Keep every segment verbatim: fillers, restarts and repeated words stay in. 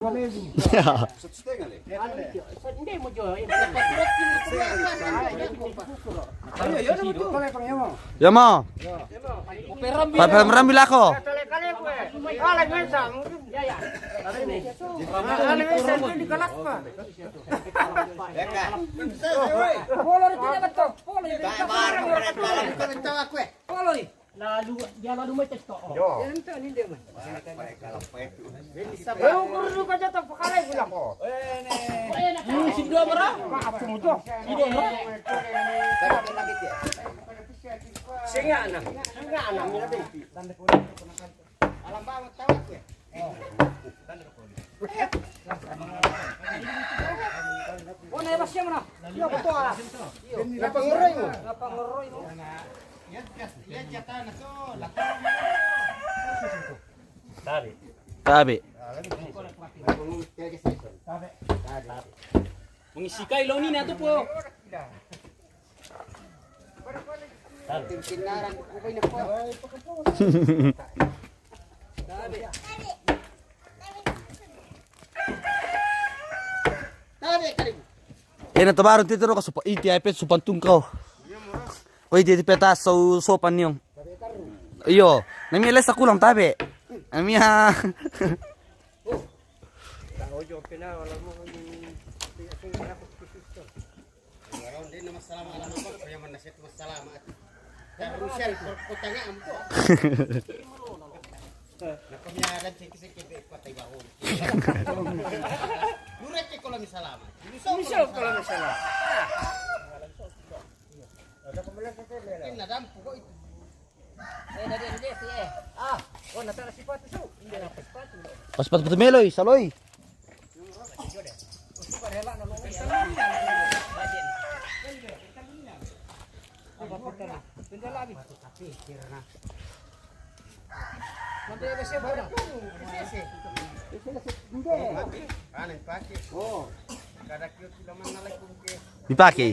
Ya. Ya, mau. Paparambi lako. Lalu, dia lalu macam tu. Yo. Baru guru ka jatuh pakalai pulang. Hmm, si dua merah. Maaf, si dua merah. Singa na. Singa na. Alam ba mo tawag ko eh. Oh, na, mas siya mo na. Yo, betul. Napanguray mo. Napanguray mo. Tabi. Tabi. Mangisikai lo ni na to po. Tabi. Tabi, kali. Ena to baru tito roka supa iti ai pe supan tungkau. Ko iti iti peta so sopan niong. Iyo, nami lesa kulang tabe. Nami ha. Kalau jo pena wala mo ni. Kalau dia nama salama, nama apa? Yang mana saya tu salama. Yang Rusia kota ngam ko. Na kami ada cek cek ke kota ibaho. Lure cek kalau misalama. Miso kalau misalama. Ada pembelian satu. Ini ada empuk kok itu. Eh, dari Jesse eh. Ah, oh, natara sipatu su. Hindi na sipatu. Pas pat pat meloi, saloi. Dipake.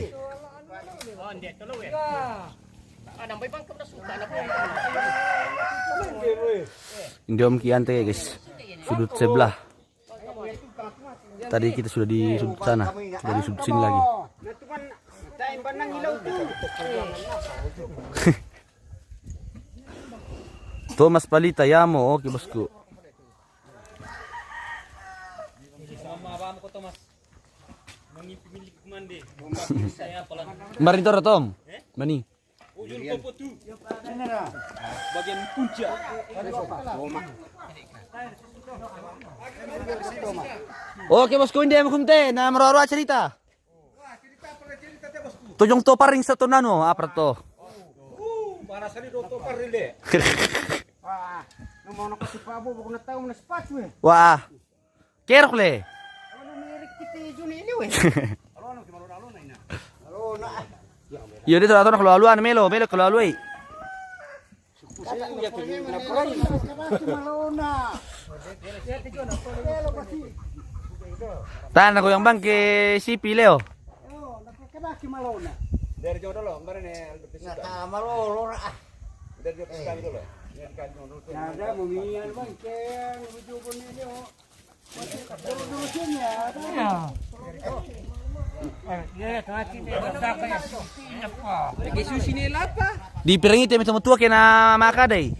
Hindi om kiante guys. Sudut sebelah. Tadi kita sudah di sudut sana, sudah di sudut sini lagi. Thomas Palita, yamo, oke bosku. Marin toro Tom. Mani. Ujung popo tu. Bagian puncak. Oke bosku, inde mo kumte na maroroa cerita. Tojong to paring sa to nano, apa to? Mana sali do to paring de. Wah, no mau no kasi pabo, bukan tahu mana sepatu eh. Wah. Kerok le. Kalau milik kita Juni ini weh. Iyo, dia teratur kalau aluan melo, melo kalau aluai. Tana ko yang bangke sipi leo. Dari jauh dulu, kemarin ya. Nah, malolo ra. Dari jauh sekali dulu. Ya, di kandung dulu. Nah, ada bumian bangke, bujubo ni leo. Di piring itu yang tua kena makadai.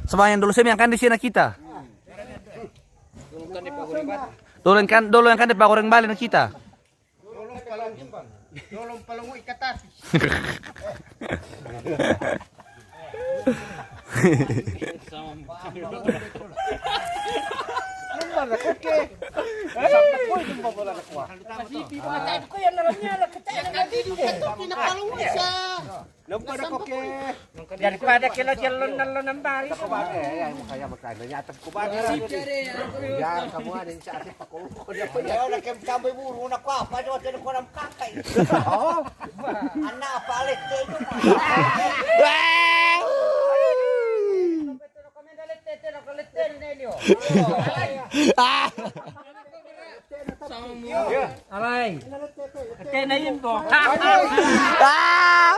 Sebanyak dulu saya yang kan di sini kita. Dulu yang kan, dulu yang kan di pagoreng balen kita. Dolong palongo, dolong palongo ikat api. Lumba na koke. Sampai koi lumba bola na kwa. Kasi di ba tayo ko yan na lang niya, nakita yan na dito. Pinapalongo siya. Lumba na koke. Daripada kila jalon na lo ng bari. Kaya makaya magkano niya atap ko ba? Ya, kamu ada yang sa atin. Ayaw na kayo tambay buro na kwa, pa daw din ko ng kakay. Oo. Ana, palit kayo. Ah! Aray. Kaya na yun po. Ah!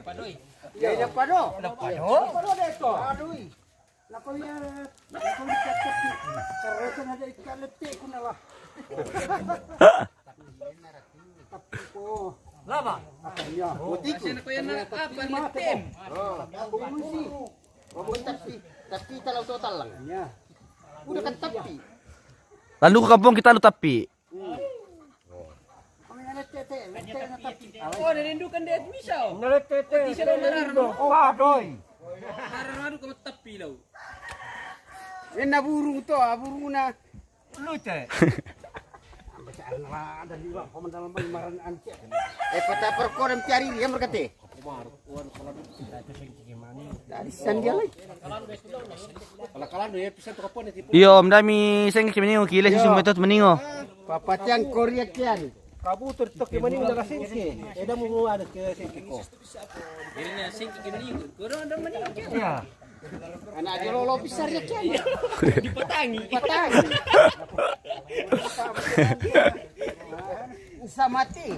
Padoy. Yan yung pado. Pado? Pado dito. Padoy. Ako ya, ako ya tapi karena ada ikan letik ku na lah. Tapi ko. Laba. Ako ya na apa letik. Ako musi. Ako tapi tapi talang to talang. Ya. Udah kan tapi. Lalu ke kampung kita lu tapi. Oh, narindukan dia bisa. Nalete te. Bisa lo marah. Oh, adoi. Marah anu kamu tapi lo. Ena burung to, burung na. Lute. Ada di bawah komandan lambang maran ance. Eh, peta perkorem tiari yang berkate. Dari sandialai. Iyo, om dami sengke maningo, kile si sumbetot maningo. Papatiang korea kian. Kabutur tok ke maningo daga sengke. Eda mu ada ke sengke ko. Dirinya sengke ke maningo. Kurang ada maningo. Iya. Anak dia lolo besar ya kian. Dipatangi. Patangi. Bisa mati.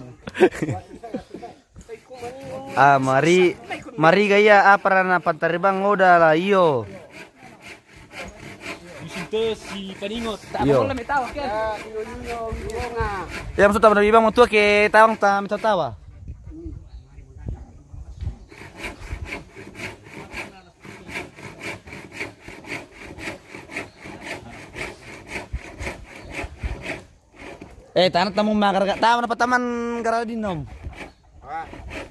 Ah, mari, mari gaya apa rana pantaribang oda la iyo. Di situ si Paningot. Iyo. Ya, maksud tawa ibang mau tua ke tawang ta minta tawa. Eh, tanah tamu magar gak tahu apa taman gara dinom.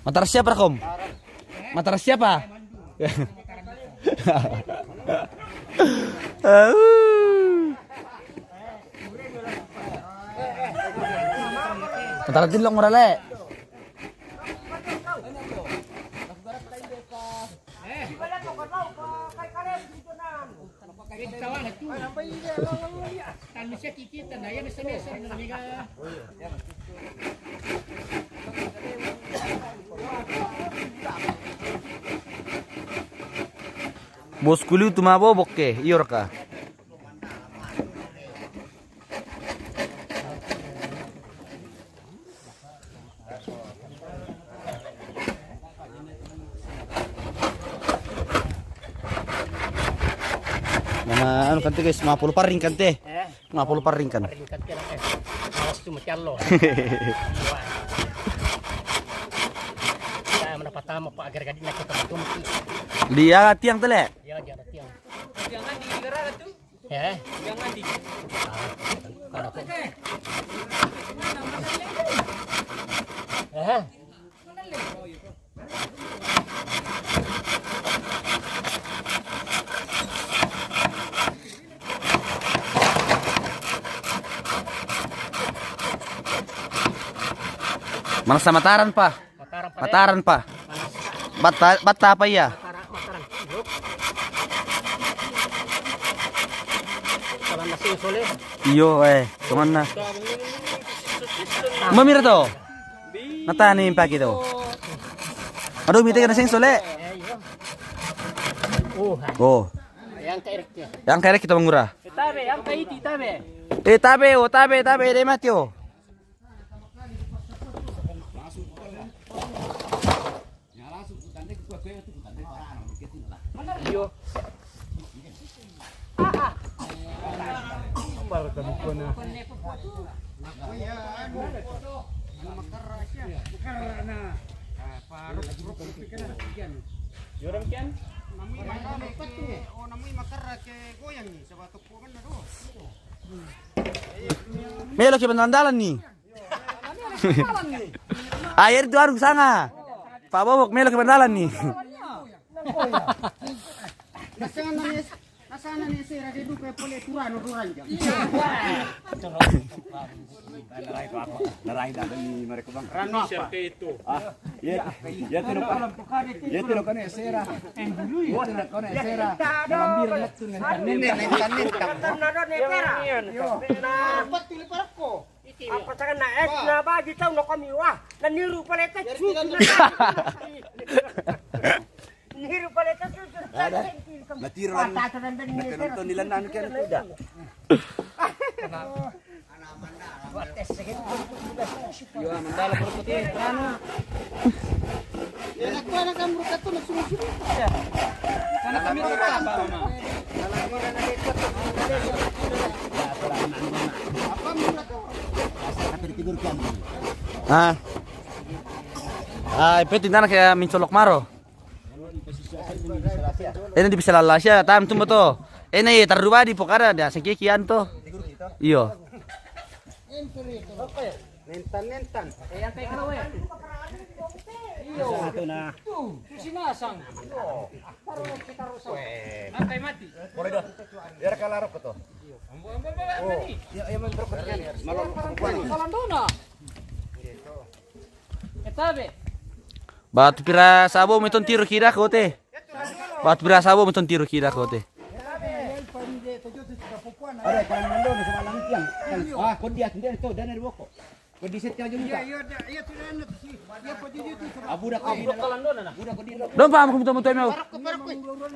Matara siapa kom? Matara siapa? Matara tilong ora le. Bos kuliu tu mabo bokke, iyo raka. Nama anu kan te guys, lima puluh paring kan te. Eh? Lima puluh paring kan. Paring kan te lah, eh. Awas tu macam lo. Saya mana pertama Pak agar gadis nak kita betul. Dia tiang tele. Ya, dia tiang. Jangan di negara tu. Ya. Jangan di. Eh. Mana sa mataran pa? Mataran pa. Mataran pa. Bata, bata pa iya. Mataran, mataran. Iyo. Kalan na sing sole. Iyo, eh, cuman na. Mamira to. Natani paki to. Aduh, mite kana sing sole. Eh, iyo. Oh. Oh. Yang kayak kita mangura. Tabe, yang kayak itu tabe. Eh, tabe, oh, tabe, tabe, de matio. Iyo. Para kami ko na. Makara na. Parok, parok, parok, parok, parok. Jorang kian? Namui makara ke, oh, namui makara ke goyang ni, sebab tepuk kan, aduh. Melo ke bandalan ni. Air tu harus sanga. Pak Bobok melo ke bandalan ni. Nasanga na ni sera de duka pole turano duranja. Narai da ni mereka bang. Rano apa? Ah, ya, ya telo kan. Ya telo kan sera. Ya telo kan sera. Lambir nak tu ngan nene ngan nene. Apa tu le parako? Apa tangan na es na bagi tau na kami wah. Na niru pale te. Niru pale te. Ada. Natiro. Nakaronton nila nan kan tu da. Yo, mandala perkutih anu. Ya, nak kuana kan berkat tu langsung sini. Sana kami berkat apa, Mama? Ah. Ah, peti nana kaya mincolok maro. Ena di bisa lalasia, tam tumba to. Ena ye taru badi pokara dia sengke kian to. Iyo. Nentan, nentan. Satu na. Susi masang. Taruh kita rusak. Lantai mati. Boleh dah. Biar kalah rokok tuh. Ambo, ambo, ambo, ambo ni. Ya, ya, main rokok kan. Malam. Kalandona. Etabe. Batu pira sabo meton tiro kira kote. Batu pira sabo meton tiro kira kote. Ada kalandona sama langkiang. Ah, kau dia sendiri tuh, dana di boko. Kau di set aja muka. Iya, iya, iya, tidak enak sih. Dia kau di situ. Abu dah kau di dalam. Abu dah kau di dalam. Dong paham aku minta mau.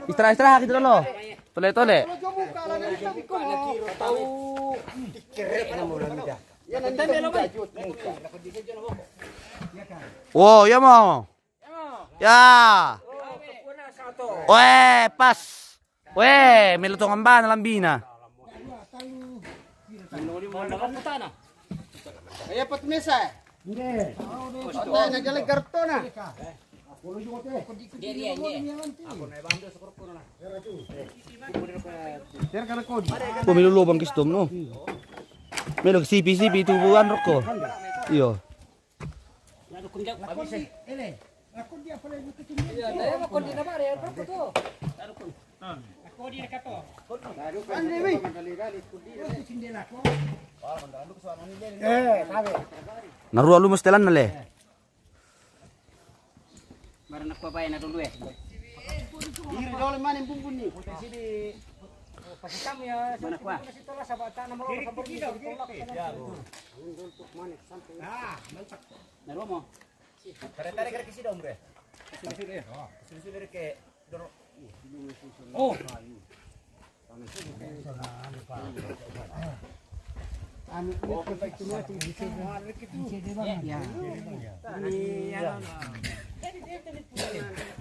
Istirahat, istirahat gitu loh. Tole, tole. Kalau jauh muka lah, nanti kita biko. Tahu. Kere nama orang muda. Ya, nanti kita biko. Wow, ya mau. Ya. Weh, pas. Weh, melo tongan bana lambina. Ayo, pot mesa. Nde. Otai na jale kartona. Ko melo lobang kistom no. Melo sipi-sipi tubuan roko. Iyo. Narua lumo setelan na le. Baru nak kuah pae na dulu eh. Iri dole mane bumbun ni. Mana kuah? Narua mo. Tarik-tarik ke sini, Om, Bre. Sini, sini, ya. Sini, sini, Bre, ke. Oh. Anu, ini ya.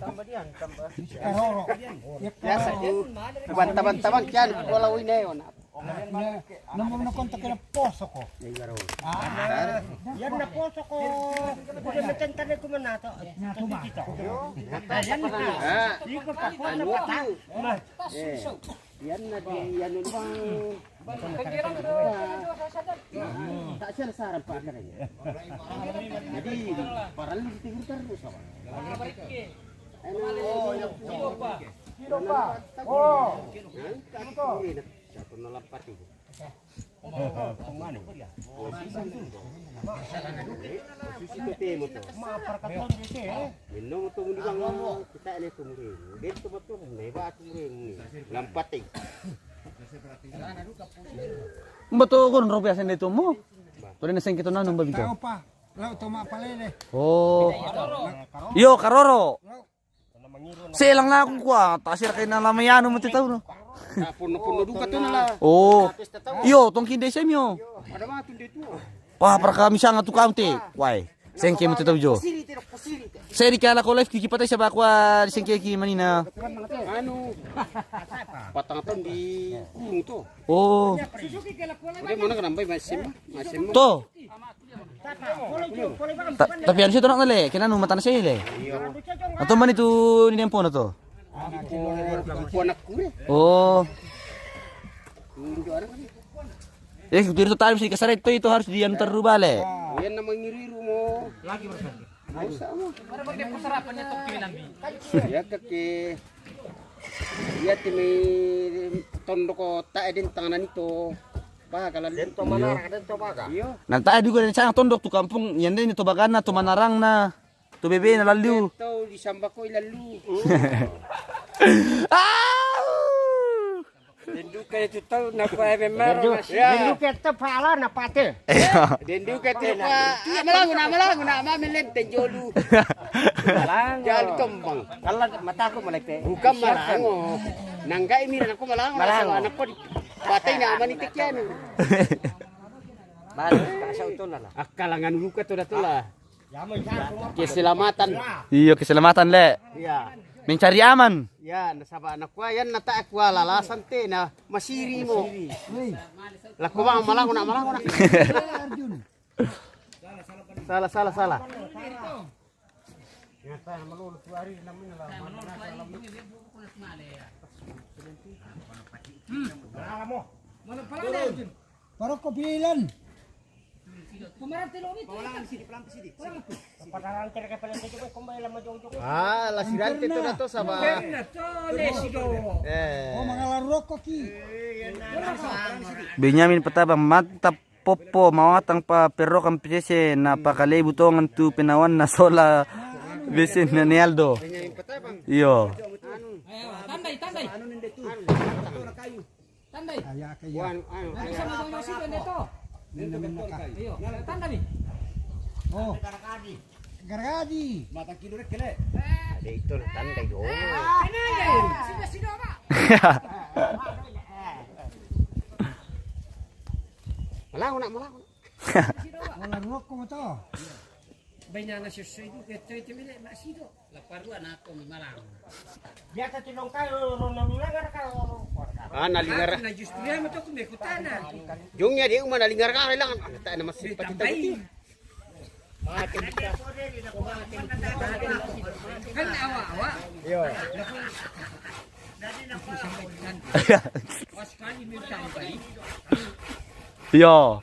Tambah dia, tambah. Biasa, Bu. Taban-taban kian, kalau ini, ya. Namun na kontak na poso ko. Ah, yan na poso ko. Kuda meten tane kumana to. Na tuba. Yan na. Iko pa poso pa ta. Yan na di, yan na bang. Tak siya saran pa kare. Jadi, parang di tigur terus apa? Ano? Oh, yan. Sino pa? Oh. Ano to? Sa to na lang pati. Sisi to temo to. Minum to muli bang kita ini to muli. Dito ba to? May ba to muli? Lampati. Mba to ko ron biasa ni to mo. Tole na sengke to nanu mba bito. Tao pa. Lau to mapalele. Oh. Yo karoro. Selang na akong kuwa, tasir kay na lamay ano mo titaw no. Puno-puno duka to na la. Oh. Iyo, tong kinde sa inyo. Ada mga tundi to. Wah, para kami siya nga tukang te. Why? Sengke mo titaw jo. Seri kala ko live kiki patay sa bakwa sengke ki manina. Ano? Patang taon di kulong to. Oh. Udah mana kenambay masim? Masim. To. Ta-, tapi ano siya to nak nale, kinanu mata na siya ile. Ato man ito ni Dempo na to. Kukuha na kure. Oh. Hindi, ano? Eh, dito tayo sa ikasaret to, ito harus di ano tarubale. Yan na mangiriru mo. Lagi mo sa. Ay, sa mo. Ya kake. Ya ti may tondo ko tae din tanganan ito. Ba, kalan dito manara, dito baga. Iyo. Nanta adu ko sa tondok tu kampung, yan din ito baga na, tu manarang na, tu bebe na lalu. Ito, di samba ko ilalu. Ah! Dendu ka ito tau na pa memang. Dendu ka ito pala na pate. Iyo. Dendu ka ito pa. Ah, malango na, malango na, mamilen tenjolu. Malango. Jali tombang. Kalau mata aku mulai pe. Bukan malango. Nangga ini aku malango. Malango. Anak ko di patay na amani tikyan. Balik ka sa utol na la. Akalangan luka to na to la. Keselamatan. Iyo, keselamatan le. Iya. Mencari aman. Ya, nasaba nakua yan nata kua lalasan te na masiri mo. Lako bang malango na, malango na. Salah, salah, salah. Paroko pilan. Ah, la sirante to na to saba. Eh. Oh, mangalaroko ki. Benyamin Patabang, mantap Popo, mawatang pa perrokan pesese na pakalebu tongan tu penawan na sola besen na Nialdo. Iyo. Tandai, tandai. Tandai. Aya, kaya. Anu, anu, anu. Bisa mo jong situ, Neto. Nenda menaka. Iyo, tanda ni. Oh. Gargadi. Mata kido rek kele. Ada itu tandai do. Sida, sida, Pak. Malango na, malango na. Wala roko mo to. Baina na sesuai itu, kita itu milik Mak Sido. Lapar dua na to mi malang. Biasa ti long kayo, ro na mi langar ka, ro, ro, ro. Ah, nalingar. Na justru ya mato kumbe kutana. Jongnya dia uma nalingar ka lang. Ata na masih pati tahu. Kan awa, awa. Iyo. Pas kali mi tambah. Iyo.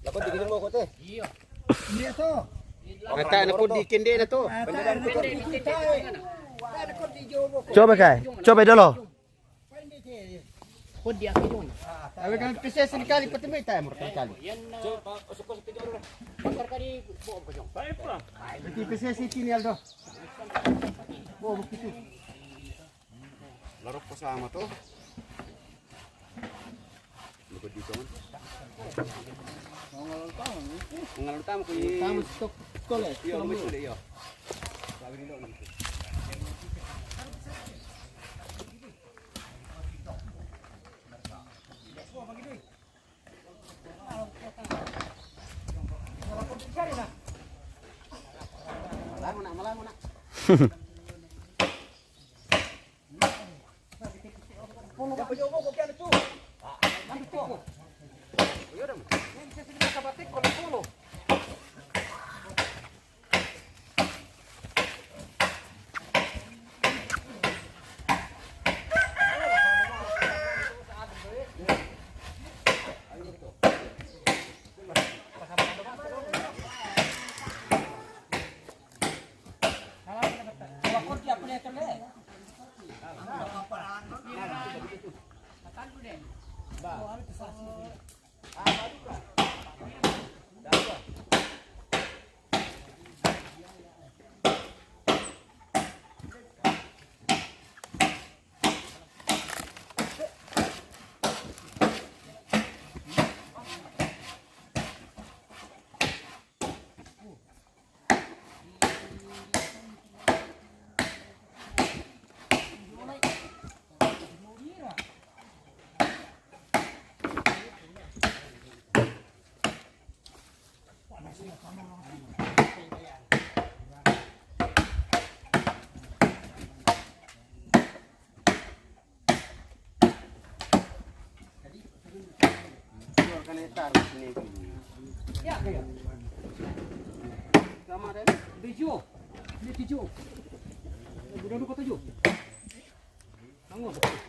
Lako di gini mo ko te. Iyo. Iyo to. Ata na ko di kende na to. Ata na ko di kita. Coba kai. Coba dulu. Ko di aki dong. Awe kan pese sini kali pati mai tai mor kali. Bakar kali bo ko jong. Pati pese sini Aldo. Bo begitu. Larok ko sama to. Lukod dito man. Mangalan tama ko. Tama stok. Tole. Iyo, may suli, iyo. Sabi nila, ano? Malango na, malango na.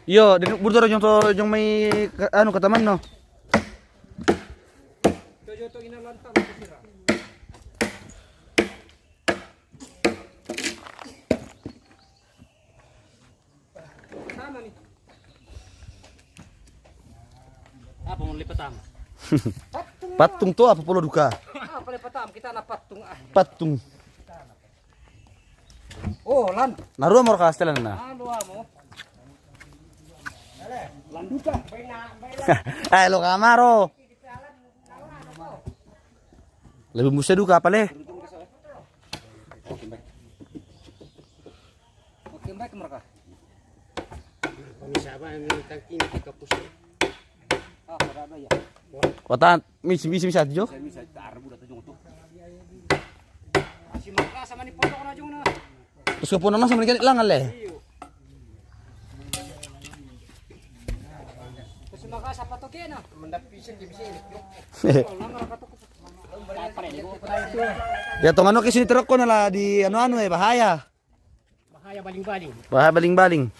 Iyo, di burdo jong to jong mai ka-, anu, kataman no. Apa mo lipat tama? Patung to apa polo duka? Apa lipat tama? Kita na patung ah. Patung. Oh, lan. Narua mor kastelan na. Anu amo. Landuka. Ay, lo kamaro. Lebih musa duka apa le? Oke, baik mereka. Kami siapa yang tangki ini kapus? Ah, pada ada ya. Watan, misi, misi, misi aja, Jo. Misi, misi, tar, budak tuh, Jo, tuh. Masih makan sama nih, pondok aja, nah. Terus ke pondok sama nih, kan hilang, Le. Iya. Terus makan siapa tuh, kena? Mendapi sih, di sini. Oh, lama, kata. Apa nih, gua? Ya, tong anu ke sini terus, kok, lah, di anu-anu, eh, bahaya. Bahaya baling-baling. Bahaya baling-baling.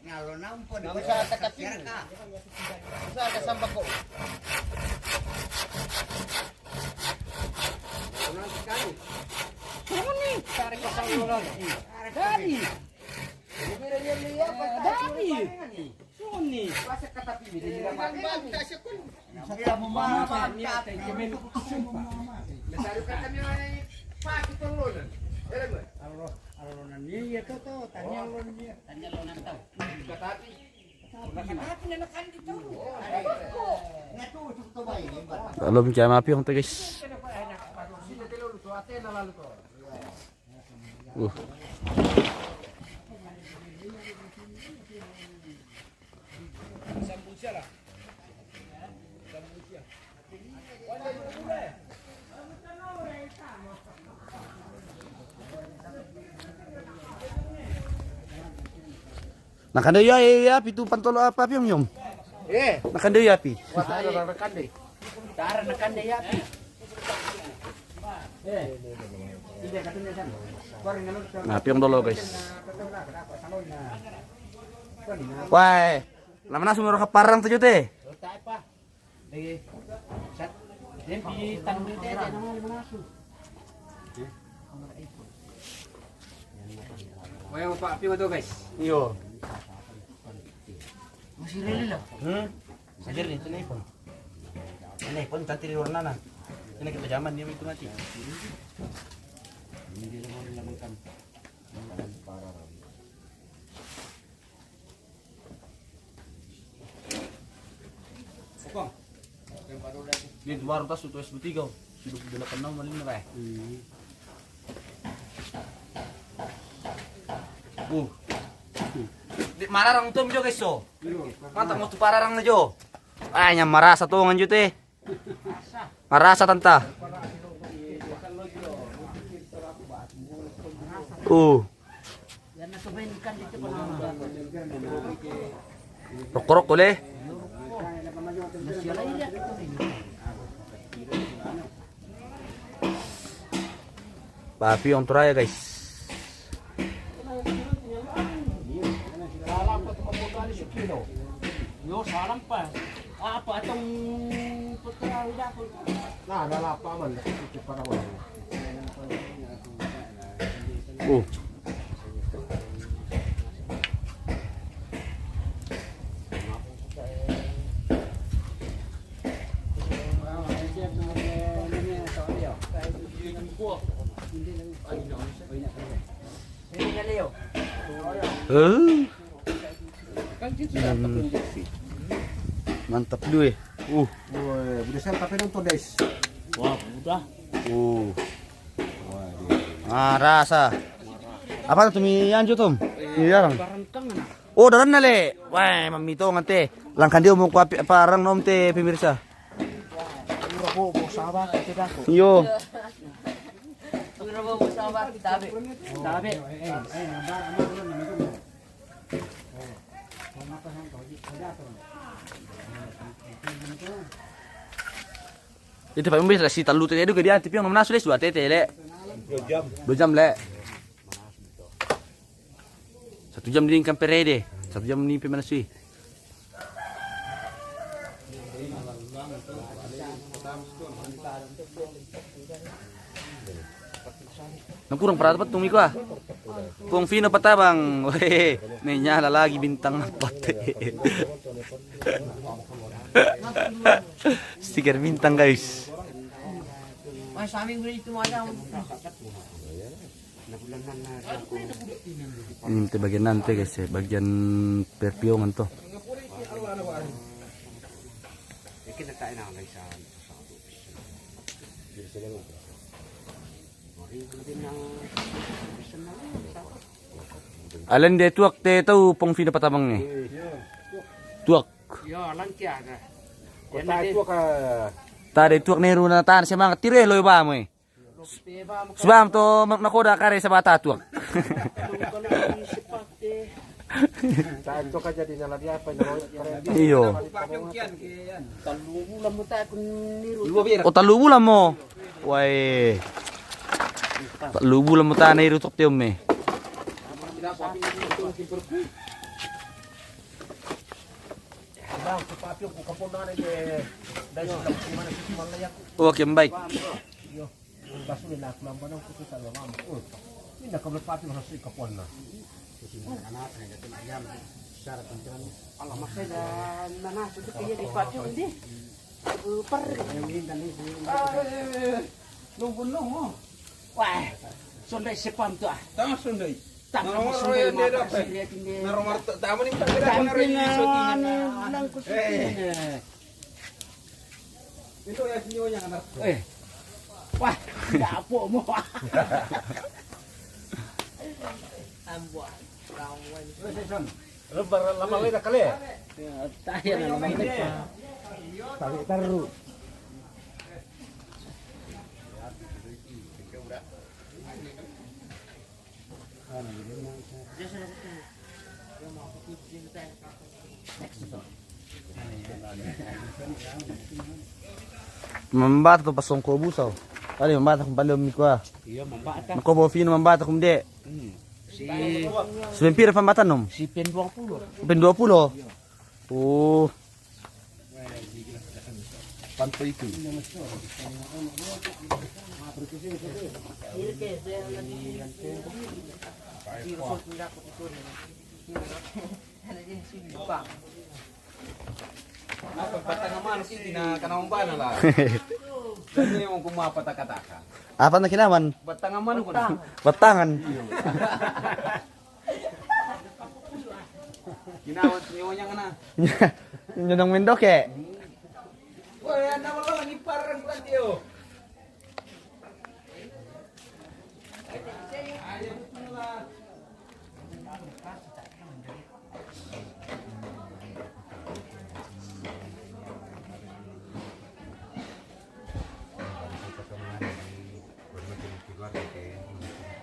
Ngalonam pun. Nggak usah ada kaki. Nggak usah ada sampah kok. Ini tarik pasang dulu. Dari. Dari. Sini. Belum jam api, Om, guys. Uh. Nakande ya, ya, ya, pitu pantolo apa, Piong, Yom? Eh. Nakande ya, pi. Wah, ada nakande. Cara nakande ya, pi. Nah, Piong dulu, guys. Wah, lama nasu mero kaparang tuh, Jute. Wah, Pak Piong tuh, guys. Iyo. Masih rela lah. Hmm? Sajar nih, itu nih, Pon. Ini, Pon, cantik di warna, nah. Ini kita zaman dia itu mati. Ini dia mau dilakukan. Di luar tas itu S dua tiga. Sudah delapan enam maling, Pak. Hmm. Uh. Di mararang tuh, Jo, guys, so. Mantap, mau tu pararang na, Jo. Ah, nyam marasa tuh ngan, Jo, teh. Marasa, tanta. Uh. Rokok-rokok, Le. Papi on turaya, guys. Yo, salam pa. Apa atong pagkakauda ko? Nah, ada lapa man, nakikita pa naman. Oh. Eh. Mantap dulu, eh. Uh. Woi, udah saya tapi nonton, guys. Wah, udah. Uh. Wah, dia. Ah, rasa. Apa tuh mi anju, Tom? Iya, Rang. Oh, daran na, Le. Wah, mamito ngante. Langkan dia mau kuapi apa, Rang, nom te, pemirsa. Ura bobo sabar, kita dah. Yo. Ura bobo sabar, tabe. Tabe. Itu paling bisa si talu tete itu ke dia, tapi yang mana sudah sudah tete, Le. Dua jam. Dua jam, Le. Satu jam ni kan perede. Satu jam ni pe manasui. Na kurang parata patung iko, ah. Pung Fino patabang. Weh, menyala lagi bintang apa te? Stiker bintang, guys. Ini te bagian nante, guys, ya, bagian perpiongan to. Alen de tuak te tau pong fina patabang ni. Tuak. Yo, langkia ka. Kota tuak ka. Tade tuak ne runa tan semangat tire lo ba mo. Sebab to nakoda kare sabata tuak. Tan tuak ka jadi nala dia apa, nala kare dia. Iyo. Talu bulan mo ta kun niru. O talu bulan mo. Wai. Talu bulan mo ta ne rutok te ome. Oke, baik. Ala makeda nana sudah kaya di pacu ini. Super. Nunggu nunggu. Wah, sondai sepam tu ah. Tama sondai. Tama sondai. Naro mar tama ni tak kira apa naro ini. Nang kusutin. Eh. Itu ya sinyo yang anak. Eh. Wah, ya apa mo? Ambuan. Lebar lama leda kali. Ya, tayo na naman. Tayo taru. Mambata to pasong ko busaw. Kali mambata kung palom ni kwa. Iyo, mambata. Nako bo fino mambata kung de. Hmm. Si Semen pira pambata nom? Si pen dua puluh. Pen dua puluh. Oh. Panto itu. Apa batang manuk ini na kana umbana lah. Ini mau kuma apa taka-taka. Apa na kinaman? Batang manuk. Batangan. Kinawan nyonya kana. Nyonong mendok ya. Wah, ya nama lo lagi parang berarti yo.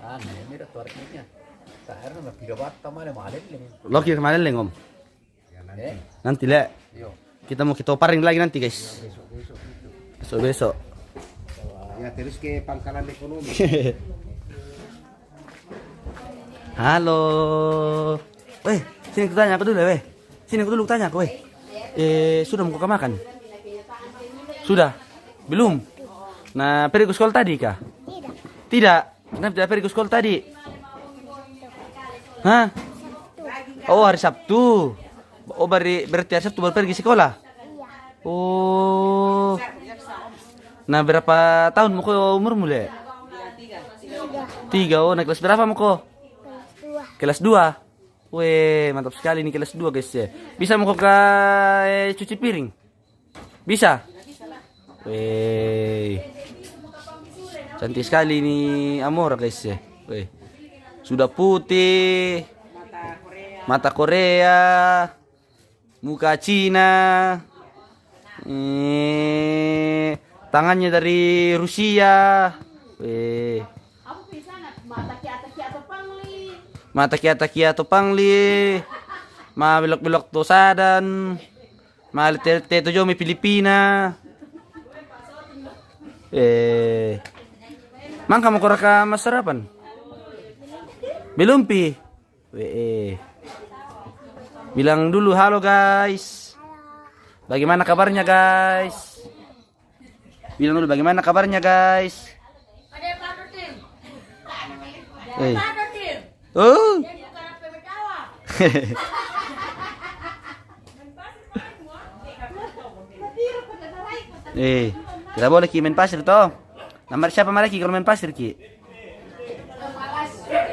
Anu, ini ada tuariknya. Saya na pira batta male maleleng. Loki maleleng om. Nanti le. Kita mau kita paring lagi nanti guys. Besok-besok. Ya terus ke pangkalan ekonomi. Halo. Weh, sini aku tanya aku dulu weh. Sini aku dulu tanya aku weh. Eh, sudah mau kau makan? Sudah? Belum? Nah, pergi ke sekolah tadi kah? Tidak. Tidak? Kenapa tidak pergi ke sekolah tadi? Hah? Oh, hari Sabtu. Oh, bari, berarti hari Sabtu baru pergi sekolah? Oh. Nah, berapa tahun moko umurmu le? Tiga. Oh, nah kelas berapa moko? Kelas dua. Weh, mantap sekali ini kelas dua guys ya. Bisa moko ka eh, cuci piring? Bisa? Weh. Cantik sekali ini Amora guys ya. Weh. Sudah putih. Mata Korea. Muka Cina. Eh, tangannya dari Rusia. Weh. Mata kiata kiata pangli. Ma belok belok to sadan. Ma te to jomi Filipina. Eh. Mangka mo koraka masarapan. Belum pi. Wee. Bilang dulu halo guys. Bagaimana kabarnya guys? Bilang dulu bagaimana kabarnya guys? Eh. Oh. Eh, tidak boleh ki main pasir toh. Nama siapa mereka kalau main pasir ki?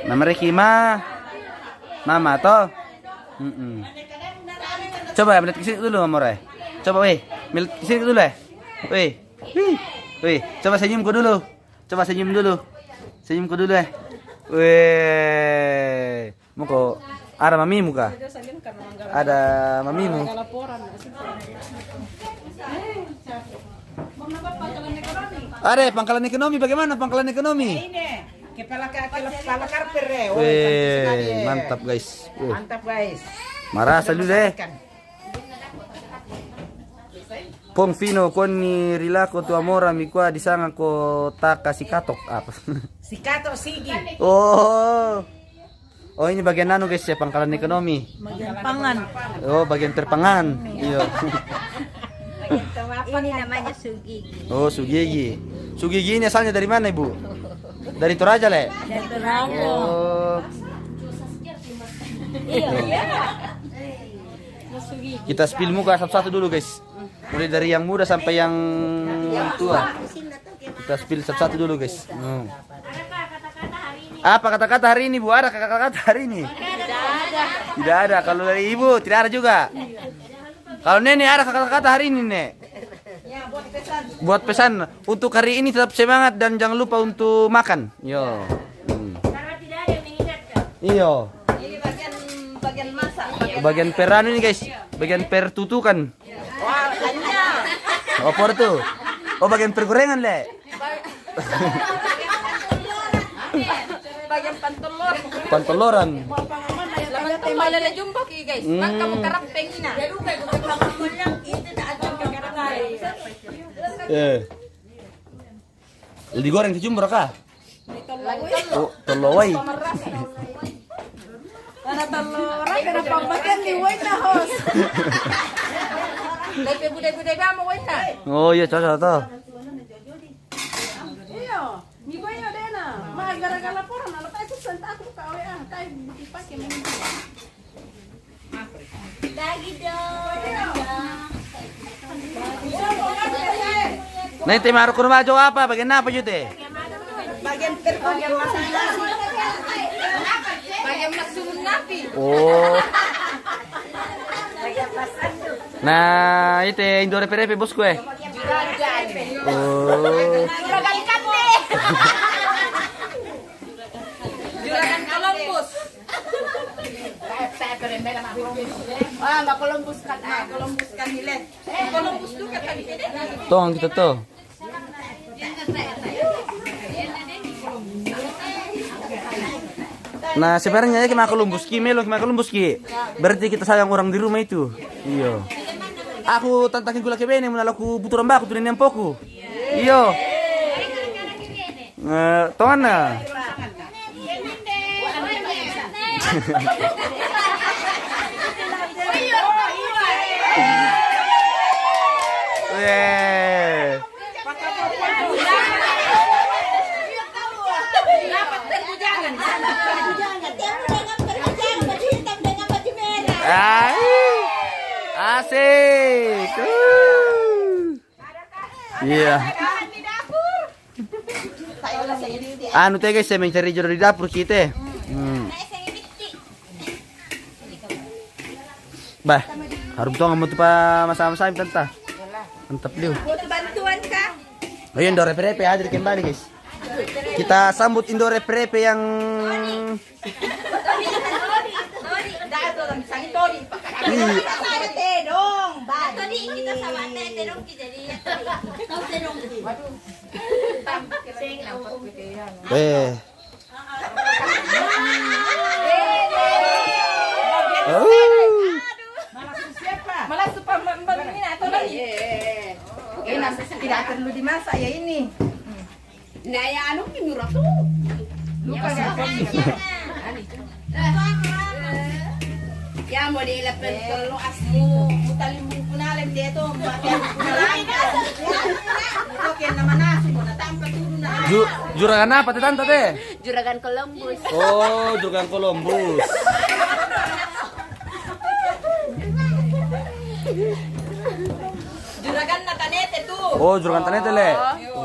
Nama mereka ma mama toh. Mm-mm. Coba melihat ke sini dulu Amore. Coba weh, melihat ke sini dulu eh. Weh. Wih. Wih, coba senyum ku dulu. Coba senyum dulu. Senyum ku dulu eh. Weh. Muko ada mamimu ka? Ada mamimu. Ada pangkalan ekonomi, bagaimana pangkalan ekonomi? Ini, kepala ka-, kepala karper, eh. Oh, cantik sekali, eh. Weh, mantap, guys. Weh. Mantap, guys. Marasa dulu, eh. Pong Fino, koni ri lako tu Amora mi kua di sanga ko taka si katok apa? Si katok sigi. Oh. Oh, ini bagian anu, guys, ya, pangkalan ekonomi. Bagian pangan. Oh, bagian perpangan. Iya. Ini namanya sugigi. Oh, sugigi. Sugigi ini asalnya dari mana, Ibu? Dari Toraja, Le? Dari Toraja. Oh. Iya. Kita spill muka satu-satu dulu, guys. Mulai dari yang muda sampai yang tua. Kita spill satu-satu dulu, guys. Hmm. Apa kata-kata hari ini, Bu? Ada kata-kata hari ini? Tidak ada. Kalau dari Ibu, tidak ada juga. Kalau Nenek ada kata-kata hari ini, Nek? Buat pesan untuk hari ini, tetap semangat dan jangan lupa untuk makan. Yo. Hmm. Karena tidak ada yang mengingatkan. Iyo. Ini bagian, bagian masak, bagian, bagian peranu ini, guys. Bagian pertutukan. Wah, tanya. Apa itu? Oh, bagian pergorengan, Le. Bagian pantelor. Panteloran. Laman kembali ada jumbo ki, guys. Hmm. Maka mau karapeng ina. Eh. Digoreng dijumbo ka? Oh, tello wai. Ada tello orang, ada pembagian di wai na, host. Lepe budai-budai ba mo wai na. Oh iya, cocok to. Iya, mi wai na dena. Ma gara-gara laporan, ala tai susah tak aku ka W A, tai dipakai main. Nah, ite maru kurma jo apa? Bagian apa jo te? Bagian perkogi. Bagian masuk napi. Oh. Nah, ite Indo repe-repe, bosku, eh. Oh. Juragan kate. Juragan Columbus. Ah, ma Columbus kan, ah, Columbus kan nile. Eh, Columbus tu kata di sini. Tong kita to. Nah, sebenarnya ya, ki ma Columbus ki, melo ki ma Columbus ki. Berarti kita sayang orang di rumah itu. Iyo. Aku tantakin gula ke bene, muna laku buturan baku tu nene ampoku. Iyo. Eh, tong Anna. Weh. Ah, asik. Uh. Iya. Anu te, guys, saya mencari jodoh di dapur kita. Hmm. Bah, harum tong mau tupa masa-masa tanta. Mantap liu. Butuh bantuan kah? Ayo, Indo repe-repe hadir kembali, guys. Kita sambut Indo repe-repe yang Iya. Tedong, bagi. Tedong ki jadi. Eh. Oh. Malah supa ma-, ma-, ini atau lagi? Eh, eh, eh. Enak, tidak perlu dimasak ya ini. Nah, ya, anu, minura tu. Lupa ya. Ya, mau di lepen telu asmu, mutalimbung kunalen dia tu, pakai kunalen. Itu kena mana, semua datang ke turun. Ju-, juragan apa te, tanta te? Juragan Columbus. Oh, juragan Columbus. Juragan na Tanete tu. Oh, juragan Tanete, le. Oh.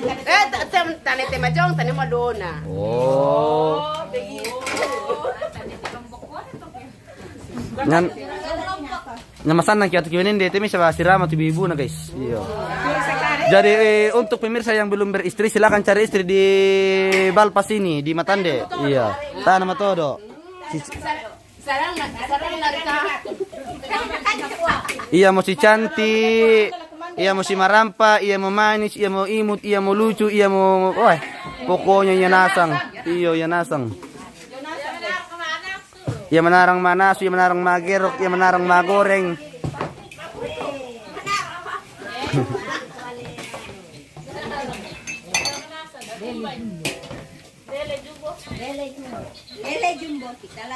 Eh, ta-, ta-, Tanete Majong, Tanete Madona. Oh. Nyan, nyan masanna ki atu ki wenende, temi saba sirama tu ibu-ibuna, guys. Iya. Jadi, eh, untuk pemirsa yang belum beristri, silakan cari istri di Balpas ini, di Matande. Iya. Tana matodo. Si- Iya mo si cantik, iya mo si marampa, iya mo manis, iya mo imut, iya mo lucu, iya mo, wah, pokoknya iya nasang. Iyo, iya nasang. Iya manarang manasu, iya manarang magerok, iya manarang magoreng.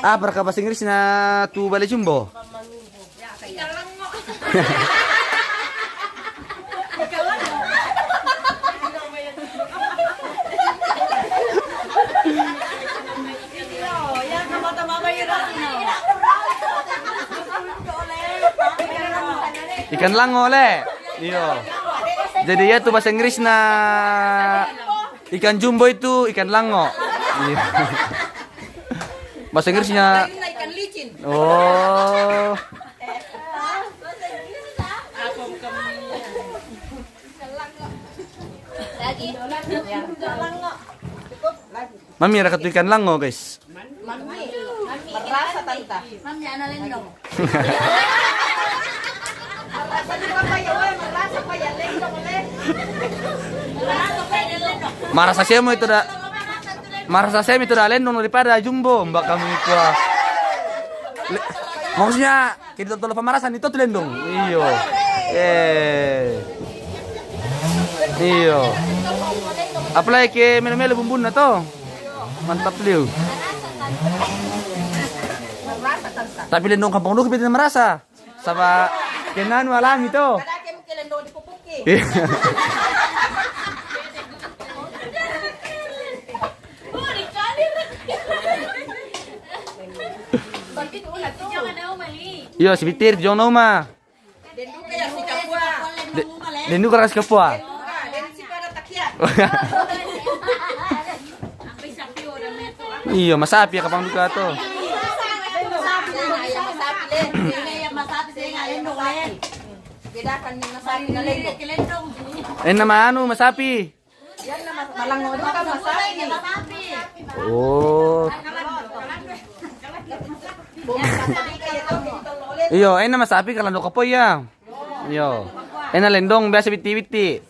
Apa ka bahasa Inggrisna tu bale jumbo? Ikan lango, le. Iyo. Jadi iya tu bahasa Inggrisna ikan jumbo itu ikan lango. Iyo. Bahasa Inggrisnya. Ikan licin. Oh. Mami, ada katu ikan lango, guys. Mami, mami, merasa tanta. Mami, ana lendong. Merasa juga apa ya, weh, merasa apa ya lendong, weh. Merasa apa ya lendong? Merasa siapa itu dah? Merasa saya itu dah lendong daripada jumbo, mbak kami itu, ah. Le-, maksudnya, kita tolo pamarasan itu tuh lendong. Iyo. Eh. Iyo. Apalagi ke melo-melo bumbunna to. Mantap liu. Tapi lendong kampung lu kita merasa. Sama kenanu alami to. Iya. Iyo, sibitir, jong na uma. Den duka ya si kapua. De-, den duka raka si kapua. Den duka, den si pada takia. Iyo, masapi ya kapang duka to. Bedakan ni masapi na lendong. Eh, nama anu, masapi. Yan na mas-, malango duka masapi. Oh. Iyo, ena masapi kalando kapoy ya. Iyo. Ena lendong biasa biti-biti.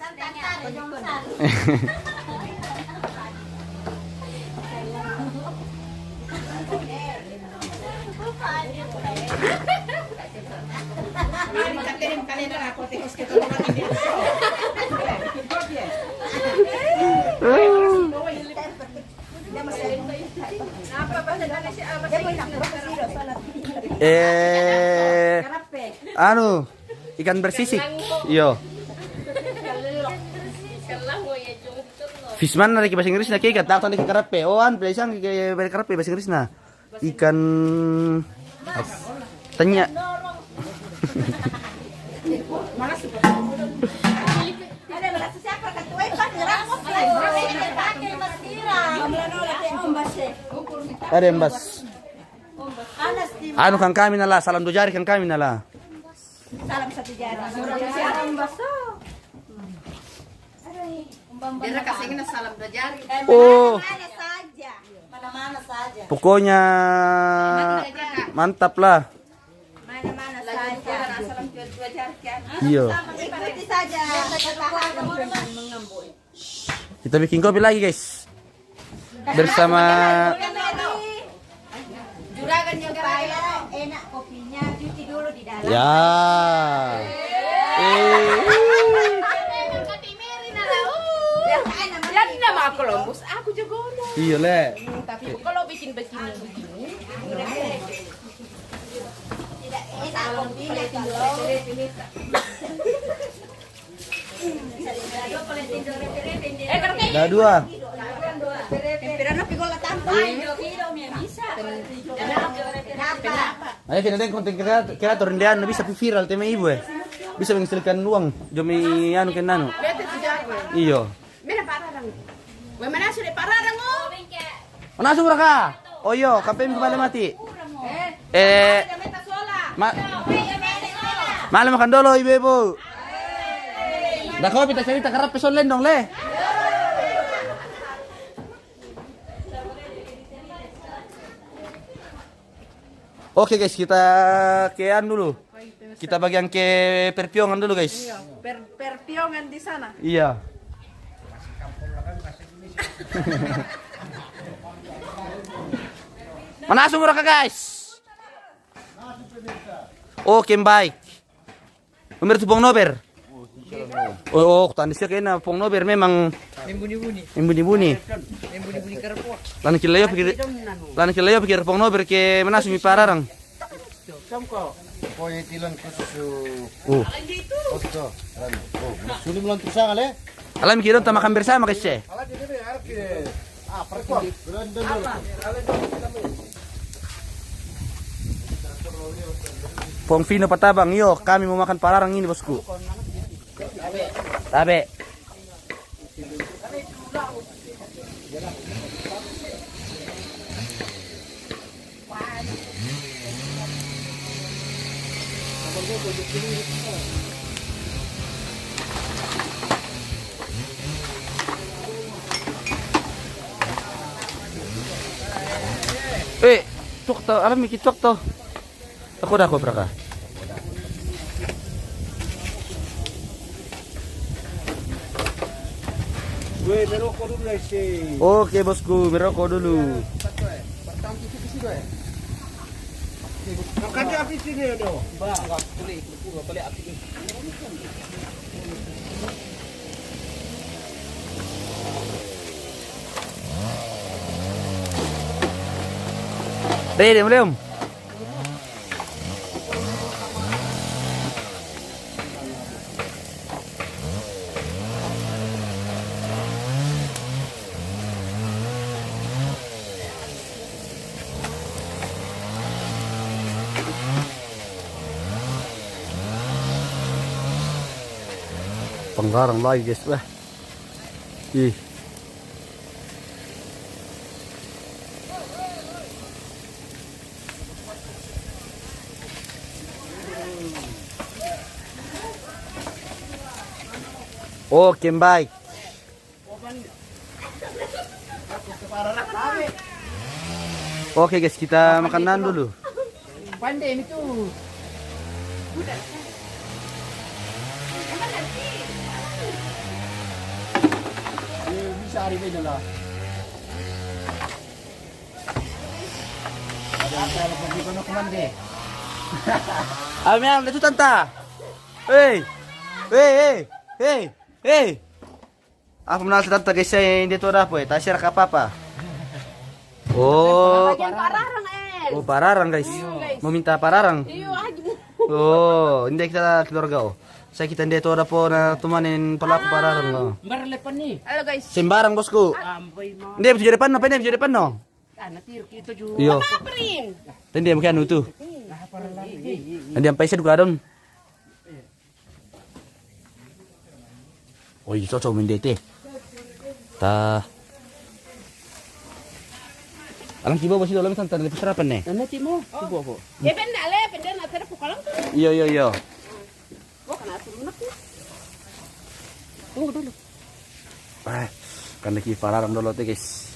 Eh, anu, ikan bersisik. Iyo. Fish mana lagi bahasa Inggrisna, ke kata aku tadi ke karape. Oh, an, pelaisang ke karape bahasa Inggrisna. Ikan tanya. Ada embas. Anu kan kami nala, salam dua jari kan kami nala. Salam satu jari. Dia kasih ini salam dua jari. Oh. Mana-mana saja. Mana-mana saja. Pokoknya mantap lah. Mana-mana saja. Salam dua, dua jari, kan? Iya. Ikuti saja. Kita bikin kopi lagi, guys. Bersama Juragan yang supaya enak kopinya, cuci dulu di dalam. Ya. Eh. Jadi nama aku lombos, aku juga. Iya, Le. Tapi kalau bikin begini, begini. Tidak enak kopinya kalau. Dah dua. Ayo, kena deng konten kreator, kreator ndean bisa pi viral tema ibu, eh. Bisa menghasilkan uang demi anu, kena anu. Iyo. Mena pararang. Weh, mana sudah pararang, oh? Mana sudah kah? Oh iyo, kampanye kembali mati. Eh, ma-, malam makan dulu, ibu-ibu. Dah kopi tak cerita kerap peson lendong, Le. Oke guys, kita ke anu dulu. Kita bagian ke perpiongan dulu guys. Iya, per, perpiongan di sana. Iya. Mana sumur ka guys? Oke, baik. Nomor tu pong nober. Oh, oh, tandis ka kena pong nober memang Membuni-buni. Embuni-buni. Membuni-buni karapua. Lana kila yo pikir, lana kila yo pikir pong nober ke mana sumi pararang. Pokoknya tilan khusus su Oh. Oto. Anu. Oh, sulim lan tu sanga le. Alam kira tamakan bersama kese. Ah, perkol. Beran dan dulu. Pong Fino patabang, yo, kami mau makan pararang ini bosku. Tabe. Eh, tuk to, alam miki tuk to. Aku dah aku beraka. Gue merokok dulu guys. Oke bosku, merokok dulu. Makan di api sini ya dong. Ready, belum? Panggarang lagi guys, wah. Ih. Oke, baik. Oke guys, kita makanan dulu. Pandai itu. Bisa hari ini lah. Amiang itu tanta. Hei. Hei, hei. Hei. Hei. Apa menal tanta guys, saya dia tu ada apa ya? Tasir ka apa? Oh. Bagian pararang, eh. Oh, pararang guys. Mau minta pararang. Iyo, aduh. Oh, ini kita keluarga oh. Saya kita dia tu ada po na tumanin pelaku pararang oh. Mbar lepan ni. Halo guys. Sembarang bosku. Ambai ma. Dia bisa depan apa dia bisa depan no? Anak tir kita juga. Iyo. Apa rin? Tadi dia makan utuh. Tadi yang paisa duka don. Oh, iya cocok mendete. Ta. Alam kiba basi dalam santan di peserapan nih. Anak timo. Tunggu apa? Ya benda le, benda nak terus pukalang tu. Iya iya iya. Gua kena suruh nak. Tunggu dulu. Eh, kan lagi pararang dulu teh guys.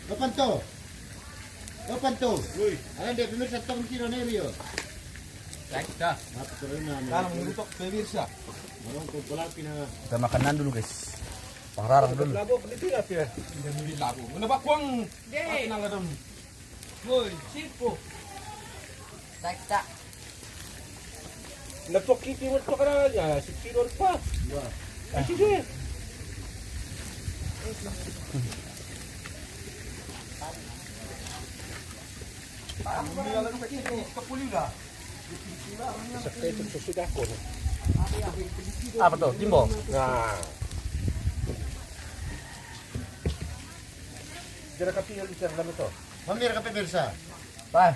Kapan to? Kapan to? Woi. Alam dia pemirsa tong kilo nerio. Kita. Apa terus nama? Sekarang menutup pemirsa. Orang tu pelaku na. Kita makanan dulu guys. Pararang dulu. Labo beli tilap ya. Dia beli labo. Mana bakuang? Deh. Kenal dong. Woi, sipo. Takta. Letok kiki letok ada ya, si kilo apa? Isi deh. Aku bilang lalu kecil ni kepuli dah. Apa tuh? Jimbo. Nah. Jadi kaki yang bicara dalam itu. Mamir ka pemirsa. Bah.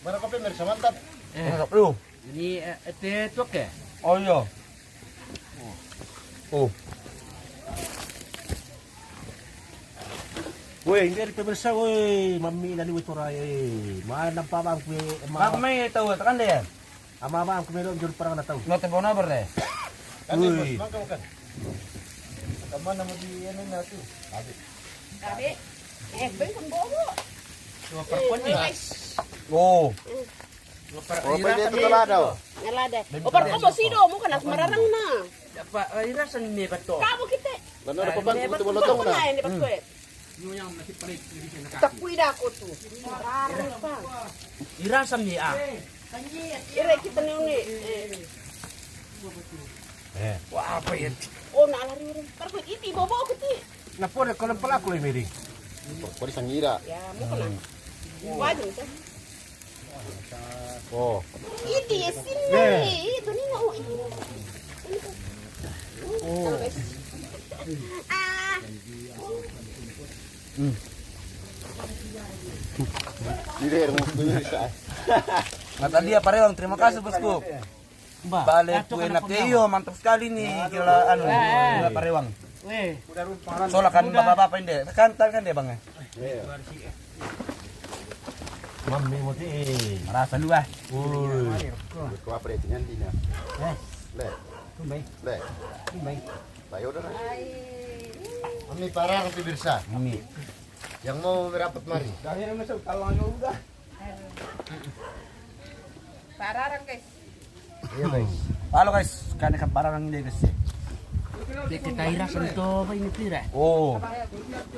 Mana ka pemirsa mantap. Masuk lu. Ini eh, ete tuak ya? Oh iya. Oh. Woi, ini dari pemirsa, woi, mami nani woi torai, eh. Mana pabang kue, ma- Bang, mai tahu, tekan deh. Ama, ama, aku melok jur perang na tau. Lo telepon apa, Re? Woi. Makan, makan. Kemana mau di ini, nah, tuh? Tadi. Tadi. Eh, bengkon bobo. Dua perpon nih. Oh. Dua per-, oh, apa dia tuh, lada? Lada. Oh, perpon mau sido, mau kena semarang, nah. Apa, eh, irasan nih, betul. Kamu kita. Benar, apa, Bang? Ini betul, betul, betul, nah, ini betul. Hmm. Takui dah aku tuh. Irasa mi ah. Ira kita ni ni. Eh. Wah, apa ya? Oh, nak lari orang. Takui iti bobo aku ti. Napa dia kalau pelaku lagi miring? Kau di sangira. Ya, mau kena. Wajib tu. Oh. Iti ya sini. Itu ni nak. Oh. Ah. Hmm. Ini dia yang mau. Natalia Parewang, terima kasih, Bosku. Bale kue na peyo, mantap sekali nih, gila, anu, gila Parewang. Soalnya kan bapak-bapak ini, kan, kan dia, Bang, ya? Iya. Mami mau ti. Merasa lu, ah. Woi. Kau apa dia tinggal di mana? Eh. Le. Tumbai. Le. Tumbai. Bayo dah. Mami parang, pemirsa. Mami. Yang mau merapat mari. Dah, ini masuk, kalau hanya udah. Pararang, guys. Iya, guys. Halo, guys, kami ke pararang ini, guys. Kita irasan to, apa ini pira? Oh.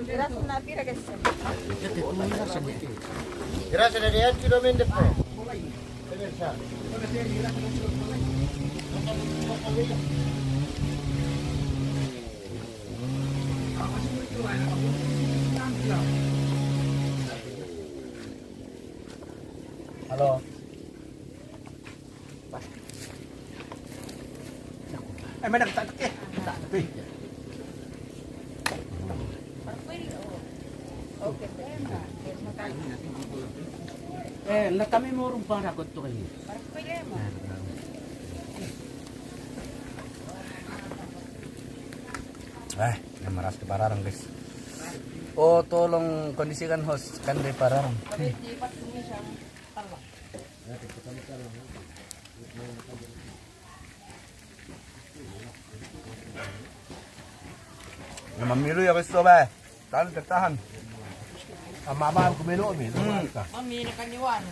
Irasan na pira, guys? Kita tu irasan ya. Irasan ada yang sudah mendek, po. Pemirsa. Halo. Eh, mana tak eh. Tak tapi. Eh, na kami mo rumpa na ko to kayo. Eh, na maras ke pararang, guys. Oh, tolong kondisikan host, kan dari pararang. Na mamilu ya, guys, coba. Tahan, tertahan. Ama-ama, aku melo, mi. Hmm. Mami, na kaniwan.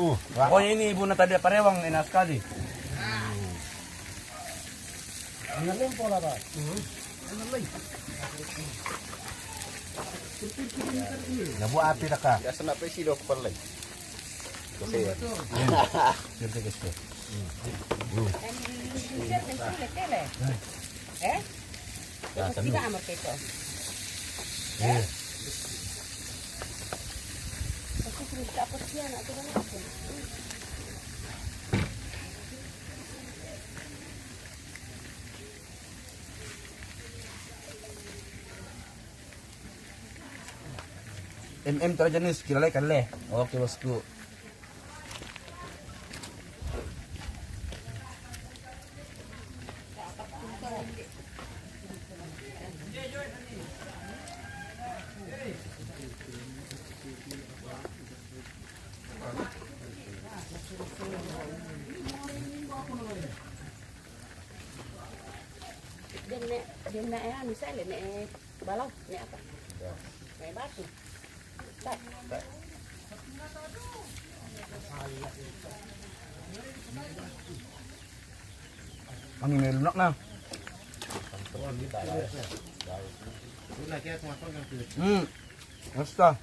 Uh, pokoknya ini Ibu Natalia Parewang, enak sekali. Ang galing po, Laba. Nabuo api na ka. Irasan na pa silo ko pala. Kasi yan. Siyempre, gusto. Eh? Ito, sila, amor ko ito. Eh? Kasi sila, tapos yan, ito na natin. M M to aja nih, sekilo lagi kali. Oke, bosku. Dia nak, dia nak, eh, anu, saya nak, eh, balau, nak apa? Ya. Nak batu. Tak. Tak. Ang email nak na. Hmm. Basta.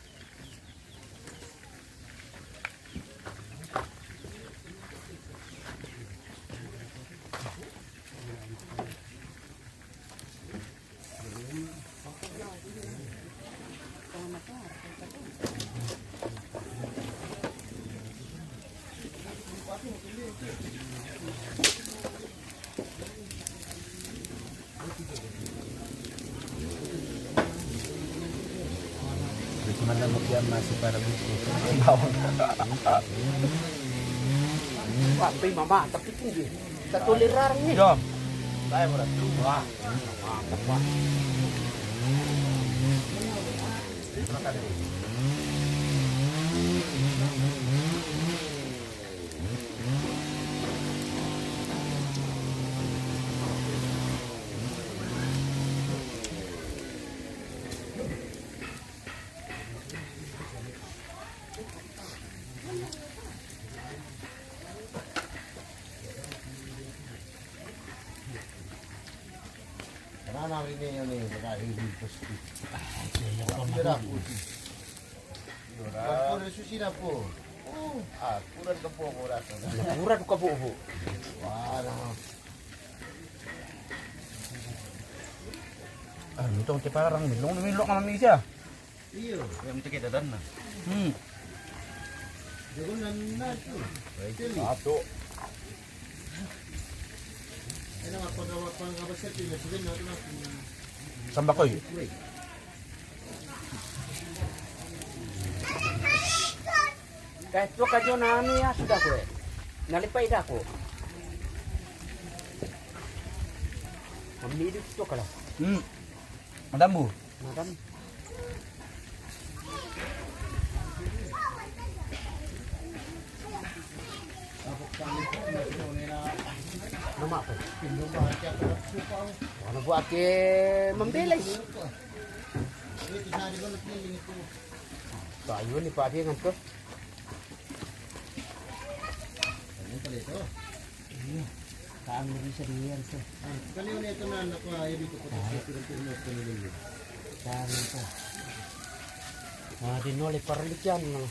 Cuma ada mau kian masih pada buku. Bawang. Wah, tapi mama, tapi tinggi. Kita toleran nih. Dong. Wah, Karena hari ini, ini, baka hilig pasti. Iya, iya, iya. Iya, dah, aku sih. Iya, dah. Aku udah susi dah, aku. Oh, aku udah kepo, aku udah. Aku udah kepo, Bu. Wah, dah. Ah, itong ti parang milong, milong naman siya. Iyo. Yang tu kita dan na. Hmm. Jago na na ito. Ay, Sili. Ato. Ano nga, pag-, pag-, pag-, sige na, ito na. Sambakoy. Wait. Kahit po kadyo na ano ya, sudah ko eh. Nalipay na ako. Mamili ito ka lang. Hmm. Madam bu. Madam. Nama po? Ano po ake mambilay? Tayo ni pati ngan to. Ano pala ito? Iya. Kaang mo rin sa diyan to. Ah, kaliw na ito na nakuha, ibig ko po. Ah. Ito rin po yung pinili niyo. Kaang ito. Ah, di no, le parlikyan, no.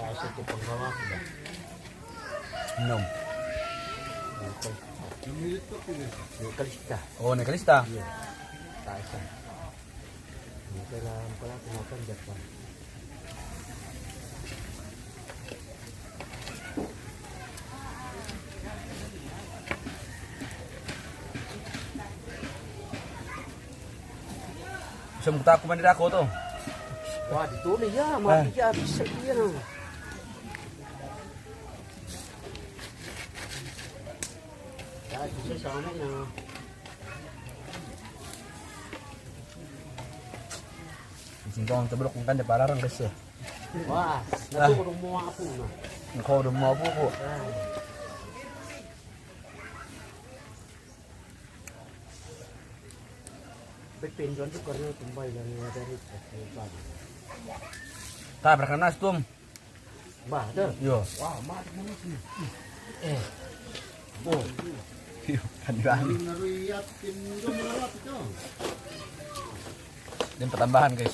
Taas ito panggawa ko ba? Nom. Okay. Yung kalista. Oo, nagkalista. Taas yan. Yung kailangan pala, tumatanda pa. Sa mukha ko man ako to. Wah, dito na ya, mati ya, bisa iya na. Ya, bisa sa amin na. Singkong tabulok ng kanda para rang kasi. Wah, natukulong mo ako na. Ang kodong mo po ko. Ay. Ba't pinduan to karyo tumbay lang yung dari? Tabrak na nas tum. Ba, dah. Yo. Wah, mati mo na. Eh. Oh. Yo, kandihan. Naruyat, pinduan mo na ito. Din patambahan, guys.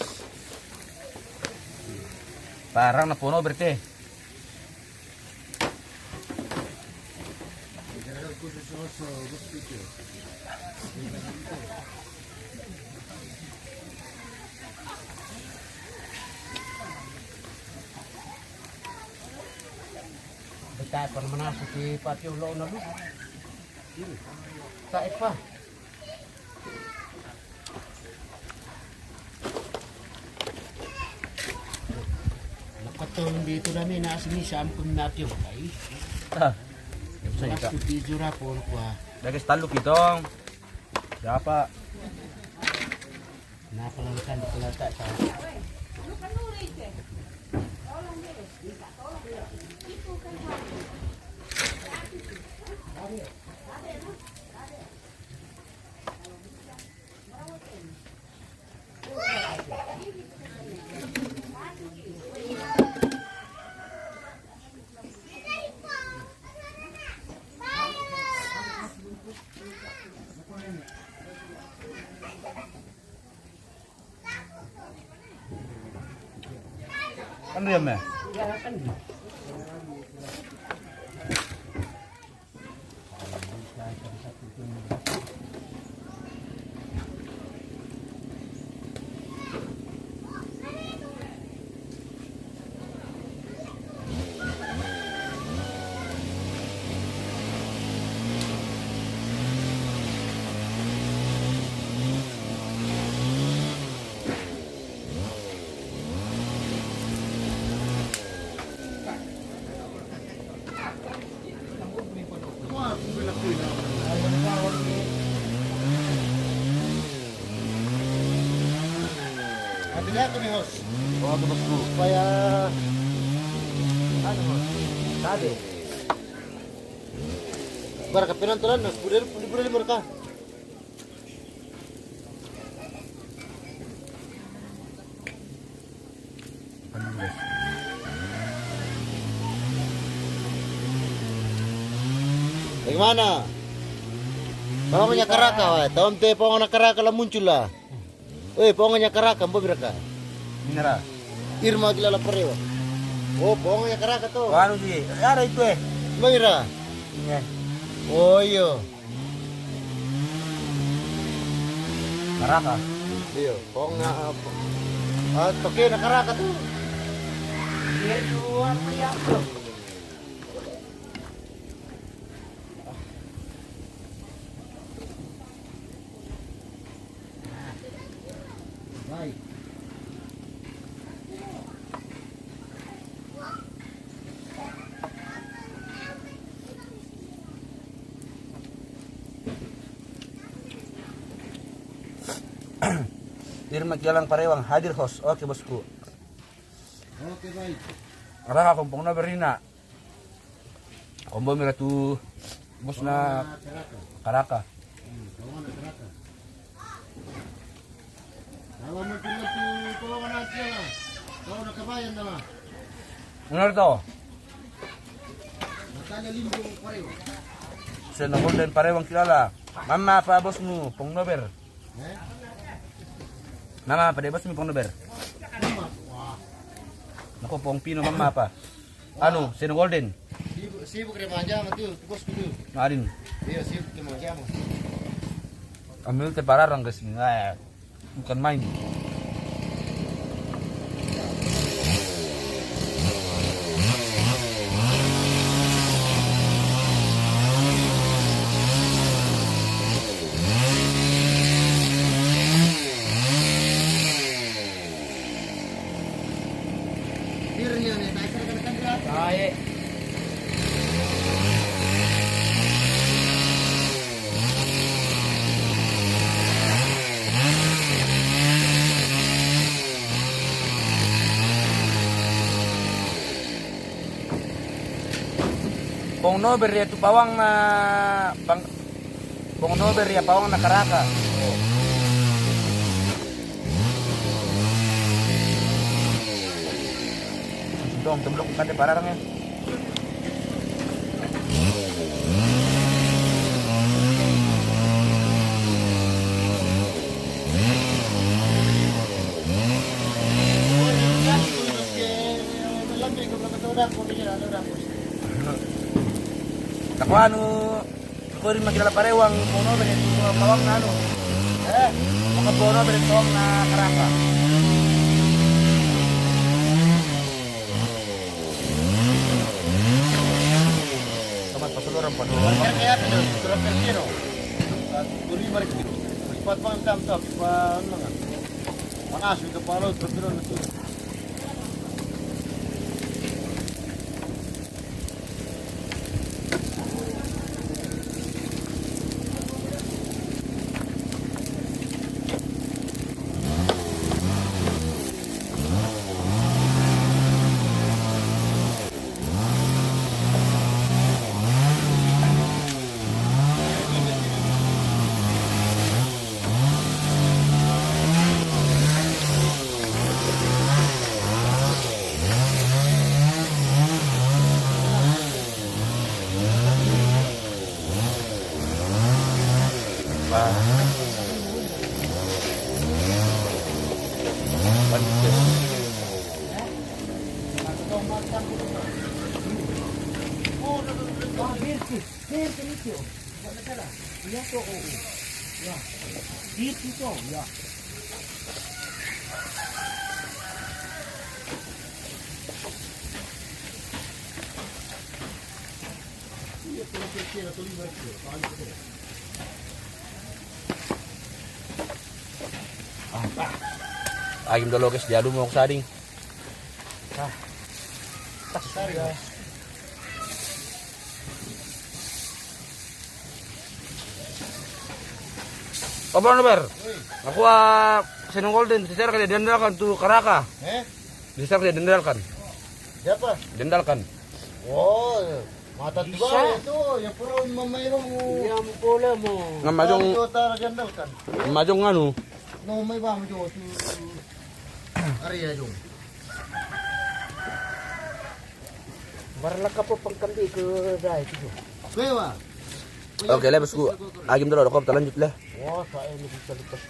Parang napuno, berarti. Betah pernah menasuk di patio lo na lu. Tak apa. Nakatulong dito namin, nasa ni sampung natin, ay. Ah. Sa ika. Mas video ra po, ano ko, ah. Lagi sa talok ito. Siya pa. Napalangkan ko lang ta-, ta-. Ano yan, me? Tapi aku nih, host. Oh, aku bosku. Supaya anu, host. Tadi. Bara ka penonton, no, pudel, pudel, pudel, mereka. Bagaimana? Kalau punya karaka, wah, tahun te pokoknya karaka lah muncul lah. Eh, pokoknya karaka, mbok bira ka? Ngira. Irma gila lapar ya. Oh, pokoknya karaka tuh. Anu sih, ada itu eh. Mbok bira? Iya. Oh, iya. Karaka. Iya, pokoknya apa? Ah, toke na karaka tuh. Iya, itu apa ya? Baik. Irma Kialang Parewang hadir host. Oke, bosku. Oke, baik. Raha kompong no berina. Kombo mira tu bos na karaka. Karaka. Hmm, kawan na karaka. Kalau mungkin tu kawan na kira. Kau na kabayan na lah. Benar to? Natanya limbo parewang. Seno Golden Parewang kilala. Mama apa bosmu? Pong Nober. Eh? Mama apa de bosmu Pong Nober? Mama. Wah. Nako Pong Pino mama apa? Anu, Seno Golden. Sibuk, sibuk dia manjama tu, bosku tu. Adin. Iya, sibuk dia manjama. Ambil te pararang ke sini. Eh, bukan main. Baik. Pong Nober ya tu pawang na pang Pong Nober ya pawang na karaka. Dong, temblok kate pararang ya. Takuanu. Ko di makilala parewang, Pong Nober itu pawang na anu. Eh, maka Pong Nober itu pawang na karaka. Tomat pasul orang padu. Kaya apa tu? Berapa kilo? Dua lima kilo. Cepat banget tam tam. Cepat banget. Panas juga palo terus itu. Agim dolo guys, dialu mo sading. Ah. Apa na, Ber? Aku, ah, Senong Golden, sisir ka dia dandalkan tu karaka. Eh? Sisir ka dia dandalkan. Siapa? Dandalkan. Oh, mata tua itu, ya perlu mamairo mu. Iya, mu pole mu. Ngamajong, Kota dandalkan. majong anu. No, mai ba mu jo tu. Area jo. Barlaka po pangkambi ke dai tu. Kwewa. Okay, lepas ku agim dulu, aku lanjut lah. Wah, saya ini bisa lepas.